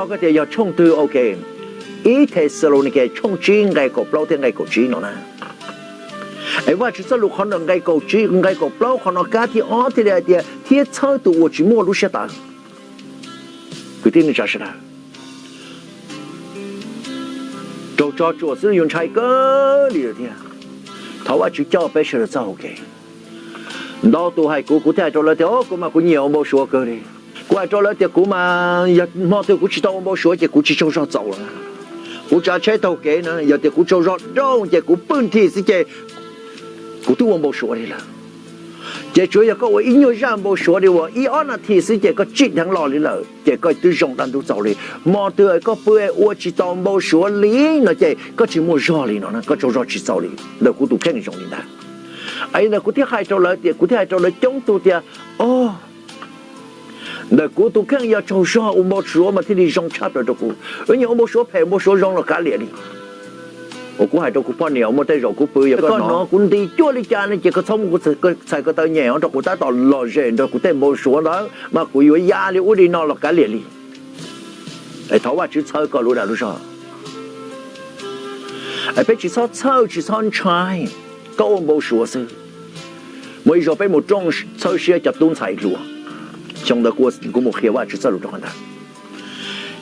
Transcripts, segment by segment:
Koj tias yog tshooj twg? Ok, ib Thexalaunikes tshooj tsib nqe kaum plaub thiab nqe kaum tsib no na. Es Vajtswv txoj lus qhov ntawm nqe kaum tsib, nqe kaum plaub qhov no kab thib ob thiaj li hais tias thiab txhawb tus uas tsis muaj lub siab tawv. Kwv tij neej tsa sawv daws, raug tso tsuam xwb yuav ntshai kawg li lawm thiab. Thov Vajtswv coj peb sawv daws txoj hau kev. Ntau tus hais kuv, kuv thiaj hais rau lawv tias, o, kuv mas kuv nyiam ua npau suav kawg li. Kuv hais rau lawv tias kuv mas yog hmo twg kuv tsis tau ua npau suav ces kuv tsis tsaug zog txaus lawm. Kuv tsav tsheb taug kev na, yog tias kuv tsaug zog dauj ces kuv pw nthi xwb ces kuv twb ua npau suav li lawm. Ces tsuav yog koj ua ib nyuag zaj npau suav li uas ib ob nas this xwb ces koj tsim dheev los li lawm ces koj twb zoo dab ntub txaus li. Hmo twg koj pw ua tsis tau npau suav li no ces koj tsis muaj zog li no, koj tsaug zog tsis txaus li. Ntawm kuv tus kheej zoo li ntawd. Ntawm kuv thiaj hais rau lawv tias, kuv thiaj hais rau lawv coob tug tias, o, ntawm kuv tus kheej yog tsaug zog ua npau suav mas thiaj li zoo tshaj plaws rau kuv. Ib nyuag ua npau suav phem npau suav zoo los kav liam li. Uas kuv hais rau kuv poj niam muaj tej zaum kuv pw yog koj hnov kuv nti cuaj li cas ne ces koj txhob muab kuv txhais ko taw nyem rau, kuv tab tom lom zem nrog kuv tej npau suav ntawd mas kuv yuav ya li ub li no los kav liam li. Es thov Vajtswv txhawb koj lub dag lub zog. Es peb tsis txhob txhawj tsis txhob ntshai, koj ua npau suav xwb. Muaj ib zaug peb mus rooj txhawb siab cov tub ntxhais hluas, xyoo ntawd kuv mus qhia Vajtswv txoj lus rau qhov ntawd.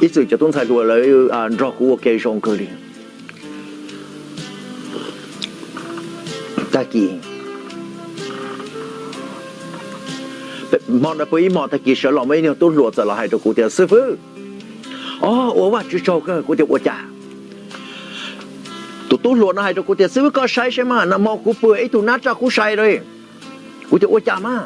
Ib txwm cov tub ntxhais hluas lawv nrog kuv ua ke zoo kawg li. Tag kis, hmo ntawd pw ib hmos tag kis sawv los muaj ib tug tub hluas txawm los hais rau kuv tias, xib fwb, o, ua Vajtswv tsaug kawg. Kuv tias ua cas? Tus tub hluas no hais rau kuv tias, xib fwb, koj saib saib mas, nag hmo kuv pw ib tug nab raj kub sai li. Kuv tias ua cas mas?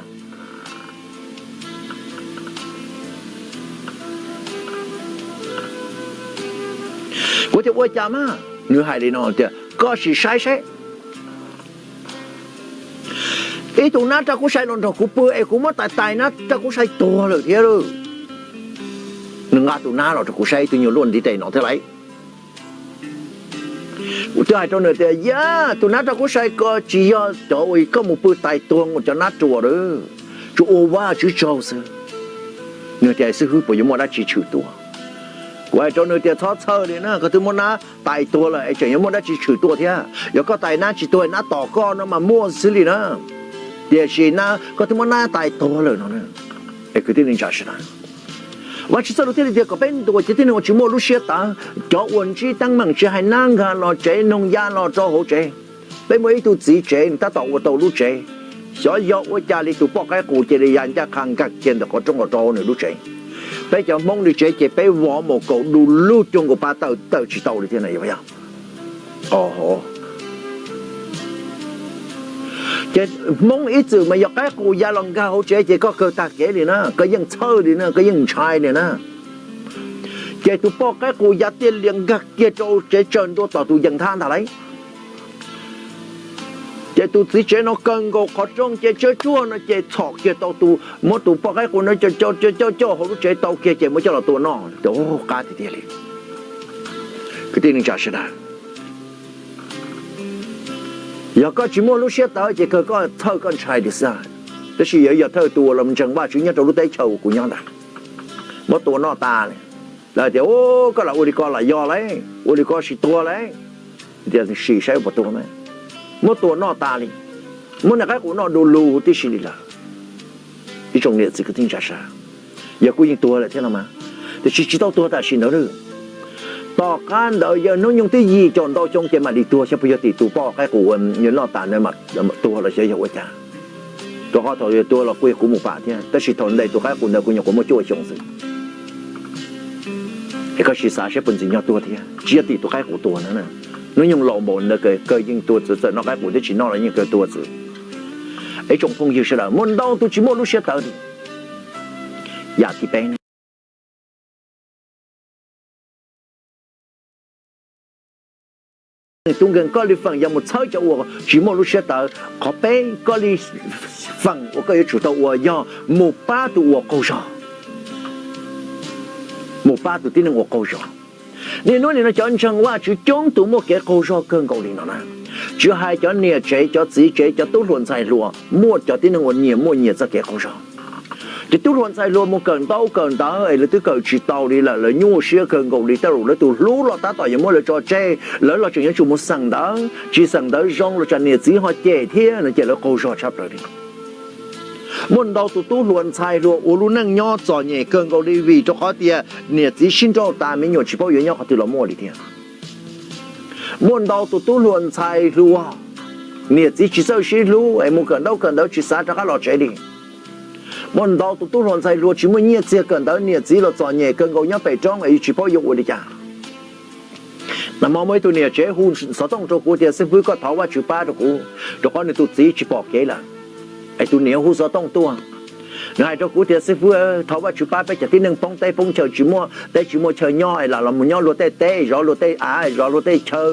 Kuv tias ua cas mas? Nws hais li no tias, koj sim saib saib. Ib tug nab raj kub sai los nrog kuv pw es kuv muab tais tais nab raj kub sai tuag lawm thiab lauj. Nws nqa tus nab los rau kuv saib, ib tug nyuag luaj ntiv tes no thiab lauj. Kuv twb hais rau nws tias, yaj, tus nab raj kub sai ko tsis yog cov uas koj mus pw tais tuag ua cov nab ruas lawm, tsuas ua Vajtswv tsaug xwb. Nws tias, xib hwb, puas yuav muaj dab tsi tshwm tuaj? Kuv hais rau nws tias, txhob txhawj li na, koj twb muab nab tais tuag lawm es tseem yuav muaj dab tsi tshwm tuaj thiab? Yog koj tais nab tsis tuag, nab tom koj no mas muaj xwb li na. Tiam sis koj twb muab nab tais tuag lawm no. Es kwv tij neej tsa sawv daws, Vajtswv txoj lus thiaj li tias kom peb ntuas cov tib neeg uas tsis muaj lub siab tawv, cov uas ntsib teeb meem tsis hais nab nkag los tsev, noog ya los rau hauv tsev. Peb muaj ib tug txiv tsev tab tom ua tau lub tsev, xyov yog ua cas li tus poj qaib qus cia li ya ncaj qha nkag kiag ntawm qhov rooj los rau hauv nws lub tsev. Peb cov Hmoob li tsev ces peb vov mus kaum du lug cuag nkaus pa tawm tawm tsis tau li thiab no. Ces Hmoob ib txwm mas yog qaib qus ya los nkag hauv tsev ces koj kawg tag kev li na, koj yeej txhawj li na, koj yeej ntshai li na. Ces tus poj qaib qus ya tiaj lias nkag kiag rau tsev tsaws ntua tom tus yees thab ntag lauj. Ces tus txiv tsev no kawg nkaus qhov rooj ces tsawb tsuag no ces txhom kiag tau tus, muab tus poj qaib qus no coj coj coj hauv lub tsev tau kiag ces muab coj los tua noj. Qab tiag tiag li. Kwv tij neej tsa sawv daws, yog koj tsis muaj lub siab tawv ces kawg koj txhawj koj ntshai li xwb, tab sis yog, yog thawj tus uas los ntseeg Vajtswv nyob rau lub teb chaws uas kuv nyob ntag, muab tua noj tas li. Lawv tias, u, koj lam ua li ko los yog lauj, ua li ko sim tuag lauj. Tias sim saib puas tuag mas, muab tua noj tas li, muab niag qaib qus noj du lug tib si li lawm. Ib tsoom niam txiv kwv tij neej tsa sawv daws, yog kuj yeej tuag lawm thiab no mas, tiam sis tsis tau tuag tam sim ntawd. Tom qab ntawd yawg hnub nyoog twb yim caum ntau xyoo ces mam li tuag, xyov puas yog tim tus poj qaib qus uas noj tas ntawd tuag los xyov yog ua cas. Rau qhov thaum yog tuag los kuj yog kuv mus pam thiab, tab sis thaum ntes tus qaib qus ntawd kuv nyuam qhuav muaj cuaj xyoo xwb. Es koj sim xav saib puas ntxim nyog tuag thiab, tsis yog tim tus qaib qus tuag na. Hnub nyoog laus npaum ntawd kawg yeej tuag txwv, txawm noj qaib qus thiab tsis noj los yeej kawg tuag txwv. Ib tsoom phooj ywg sawv daws, muaj ntau tus tsis muaj lub siab tawv li. Yam thib peb, tub nkeeg, koj li feem yog mus txhawb cov uas tsis muaj lub siab tawv. Qhov peb, koj li feem uas koj yuav tsum tau ua yog mus pab tus uas qaug zog, mus pab tus tib neeg uas qaug zog. Niaj hnub nim no cov ntseeg Vajtswv coob tus muaj kev qaug zog kawg nkaus li no na. Tsis hais cov niam tsev, cov txiv tsev, cov tub hluas ntxhais hluas, muaj cov tib neeg uas nyias muaj nyias txoj kev qaug zog. Ces tub hluas ntxhais hluas mus kawm ntaub kawm ntawv es lawv twb kawm tsis tau li lawm, lawv nyuaj siab kawg nkaus li, tej zaum lawv tus hlub los tab tom yuav muab lawv tso tseg, lawv los tseem yuav tsum mus xeem ntawv, tsis xeem ntawv zoo los tsam niam txiv ho cem thiab no ces lawv qaug zog tshaj plaws li. Muaj ntau tus tub hluas ntxhais hluas ua lub neej nyob txom nyem kawg nkaus li vim rau qhov tias niam txiv sib nrauj tas, me nyuam tsis paub yuav nyob qhov twg los muaj li thiab. Muaj ntau tus tub hluas ntxhais hluas, niam txiv tsis txawj sib hlub es mus kawm ntaub kawm ntawv tsis xav rov qab los tsev li. Muaj ntau tus tub hluas ntxhais hluas tsis muaj nyiaj txiag kawm ntawv, niam txiv los txom nyem kawg nkaus nyob pem roob es yus tsis paub yuav ua li cas. Nag hmo muaj ib tug niam tsev hu xov tooj rau kuv tias, Xib fwb, koj thov Vajtswv pab rau kuv, rau qhov nws tus txiv tsis pom kev lawm. Es tus niam hu xov tooj tuaj, nws hais rau kuv tias, Xib fwb, thov Vajtswv pab peb cov tib neeg poob teb poob chaw, tsis muaj teb tsis muaj chaw nyob es lam los mus nyob luag tej teb, zov luag tej av, zov luag tej chaw,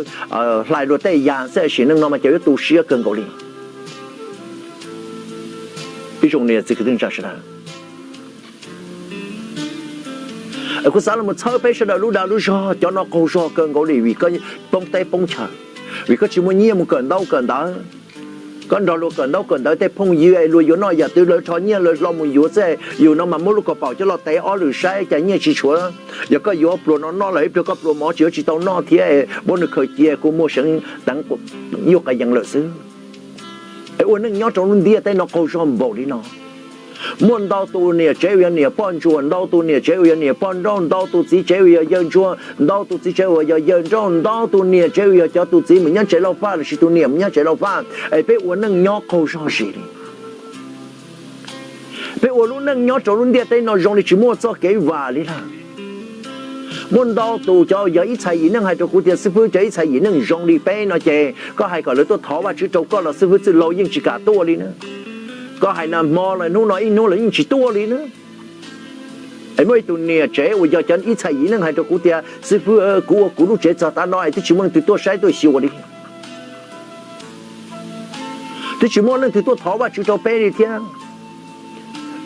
hlais luag tej yas xwb, sim neej no mas cov yuav tu siab kawg nkaus li. Ib tsoom niam txiv kwv tij neej tsa sawv daws, kuv xav los mus txhawb peb sawv daws lub dag lub zog, cov no qaug zog kawg nkaus li vim koj poob teb poob chaw, vim koj tsis muaj nyiaj mus kawm ntaub kawm ntawv. Koj nrog luag kawm ntaub kawm ntawv tej phooj ywg es luag yuav noj yam twg lawv rho nyiaj lawv hlo mus yuav xwb, yus no mas muab lub kaus paum coj los tev ob lwm saib cas nyiaj tsis tshuav. Yog koj yuav pluas no noj lawm ib pliag koj pluas mov tsis yuav tsis tau noj thiab, muab nws khaws cia kuv muag seev teev yuj qas yees lawm xwb. Es ua neej nyob rau lub ntiaj teb no qaug zog npaum li no. Muaj ntau tus niam tsev uas yog niam poj ntsuam, ntau tus niam tsev uas yog niam poj nrauj, ntau tus txiv tsev uas yog yawg ntsuag, ntau tus txiv tsev uas yog yawg nrauj, ntau tus niam tsev uas yog cov tus txiv mus nyob tsev lauj faj lossis tus niam mus nyob tsev lauj faj, es peb ua neej nyob qaug zog zis li. Peb ua lub neej nyob rau lub ntiaj teb no zoo li tsis muaj txoj kev vam li lawm. Muaj ntau tus cov yog ib txhais yim neej hais rau kuv tias, Xib fwb, cov ib txhais yim neej zoo li peb no ces koj hais kom lawv tuaj thov Vajtswv rau koj los Xib fwb Txwj Laug yeej tsis kam tuaj li na. Koj hais nag hmo los hnub no ib hnub lawv yeej tsis tuaj li na. Es muaj ib tug niam tsev uas yog cov ib txhais yim neej hais rau kuv tias, Xib fwb, kuv ua kuv lub tsev txog tav no es twb tsis muaj leej twg tuaj saib tuaj xyuas li. Twb tsis muaj leej twg tuaj thov Vajtswv rau peb li thiab.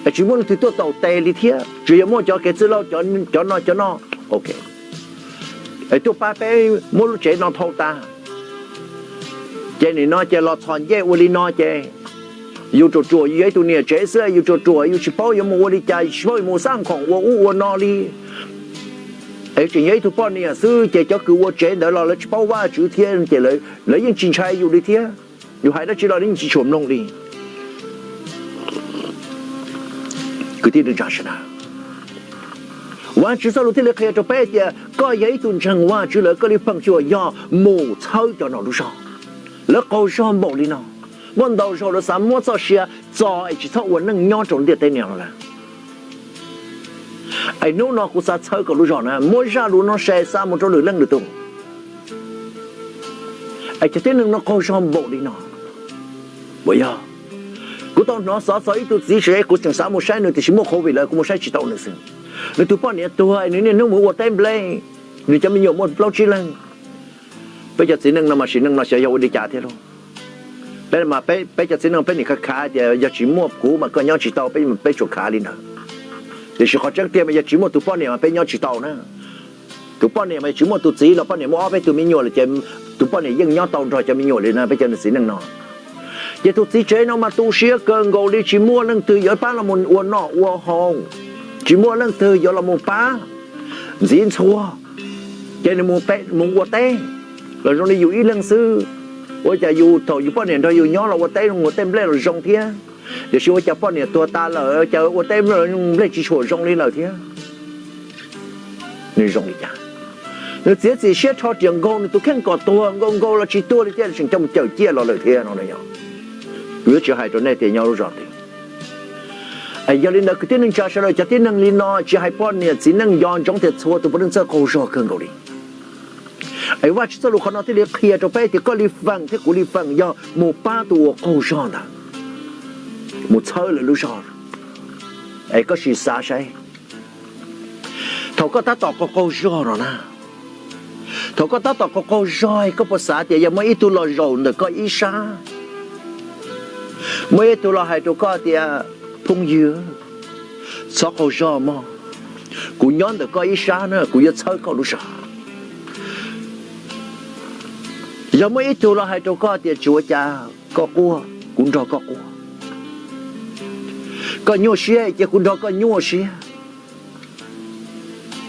Es tsis muaj leej twg tuaj taus tes li thiab, tsuas yog muaj cov kev txwj laug cov no cov no. Ok. Es tuaj pab peb muab lub tsev no thau tas. Ces nim no ces los txhos ncej ua li no ces yus ruam ruam, yus yog ib tug niam tsev xwb, yus ruam ruam yus tsis paub yuav mus ua li cas, yus tsis paub yuav mus xaj khoom ua ub ua no li. Es tseem yog ib tug poj niam xwb ces cov kws ua tsev ntawd los lawv tsis paub Vajtswv thiab ces lawv yeej tsis ntshai yus li thiab. Yus hais dab tsi los lawv yeej tsis tshua mloog li. Kwv tij neej tsa sawv daws, Vajtswv txoj lus thiaj li qhia rau peb tias koj yog ib tug ntseeg Vajtswv lawm, koj li feem xyuam yog mus txhawb cov no lub zog. Lawv qaug zog npaum li no, muaj ntau zaus lawv xav muab txoj sia txo es tsis txhob ua neej nyob rau ntiaj teb no lawm. Es hnub no kuv xav txhawb koj lub zog na, muab zaj lus no share xa mus rau lwm leej lwm tus. Es cov tib neeg no qaug zog npaum li no. Puas yog? Kuv tau hnov xov txog ib tug txiv tsev, kuv tseem xav mus saib nws tiam sis muaj covid lawm kuv mus saib tsis tau nws xwb. Nws tus poj niam tuag es nws niaj hnub mus ua teb nplej, nws cov me nyuam muaj plaub tsib leeg. Peb cov txiv neej no mas sim neej no xyov yog ua li cas thiab lauj. Peb, peb cov txiv neej peb nim khav khav tias yog tsis muaj kuv mas koj nyob tsis tau, peb, peb tsuas khav li ntawd. Tiam sis qhov tseeb tiag mas yog tsis muaj tus poj niam mas peb nyob tsis tau na. Tus poj niam mas tsis muaj tus txiv los poj niam muaj ob peb tug me nyuam lawm ces tus poj niam yeej nyob tau nrog cov me nyuam li na peb cov txiv neej no. Ces tus txiv tsev no mas tu siab kawg nkaus li tsis muaj leej twg yuav pab los mus ua noj ua haus, tsis muaj leej twg yuav los mus pab ntxiv ntxhua. Ces nws mus ua teb los zoo li yus ib leeg xwb. Ua cas yus thaum yus poj niam nrog yus nyob los ua teb ua tej nplej los zoo thiab, tiam sis ua cas poj niam tuag tas lawm cas ua teb nplej tsis tshua zoo li lawm thiab. Nws zoo li cas? Nws txiav txim siab rho riam nkaug nws tus kheej kom tuag nkaus nkaus los tsis tuag li thiab, tseem coj mus cawm ciaj los lawm thiab no. Kuv yuav tsis hais rau nej tias nyob lub zos twg. Yog li ntawd kwv tij neej tsa sawv daws, cov tib neeg li no tsis hais poj niam txiv neej, yog ntsoov tias txhua tus puav leej txawj qaug zog kawg nkaus li. Es Vajtswv txoj lus qhov no thiaj li qhia rau peb tias koj li feem thiab kuv li feem yog mus pab tus uas qaug zog ntawd, mus txhawb lawv lub zog. Es koj sim xav saib, thaum koj tab tom qaug qaug zog no na, thaum koj tab tom qaug qaug zog koj puas xav tias yog muaj ib tug los zaum ntawm koj ib sab, muaj ib tug los hais rau koj tias, phooj ywg, txhob qaug zog mog, kuv nyob ntawm koj ib sab na, kuv yuav txhawb koj lub zog. Yog muaj ib tug los hais rau koj tias tsis ua cas, koj quaj, kuv nrog koj quaj. Koj nyuaj siab cia kuv nrog koj nyuaj siab.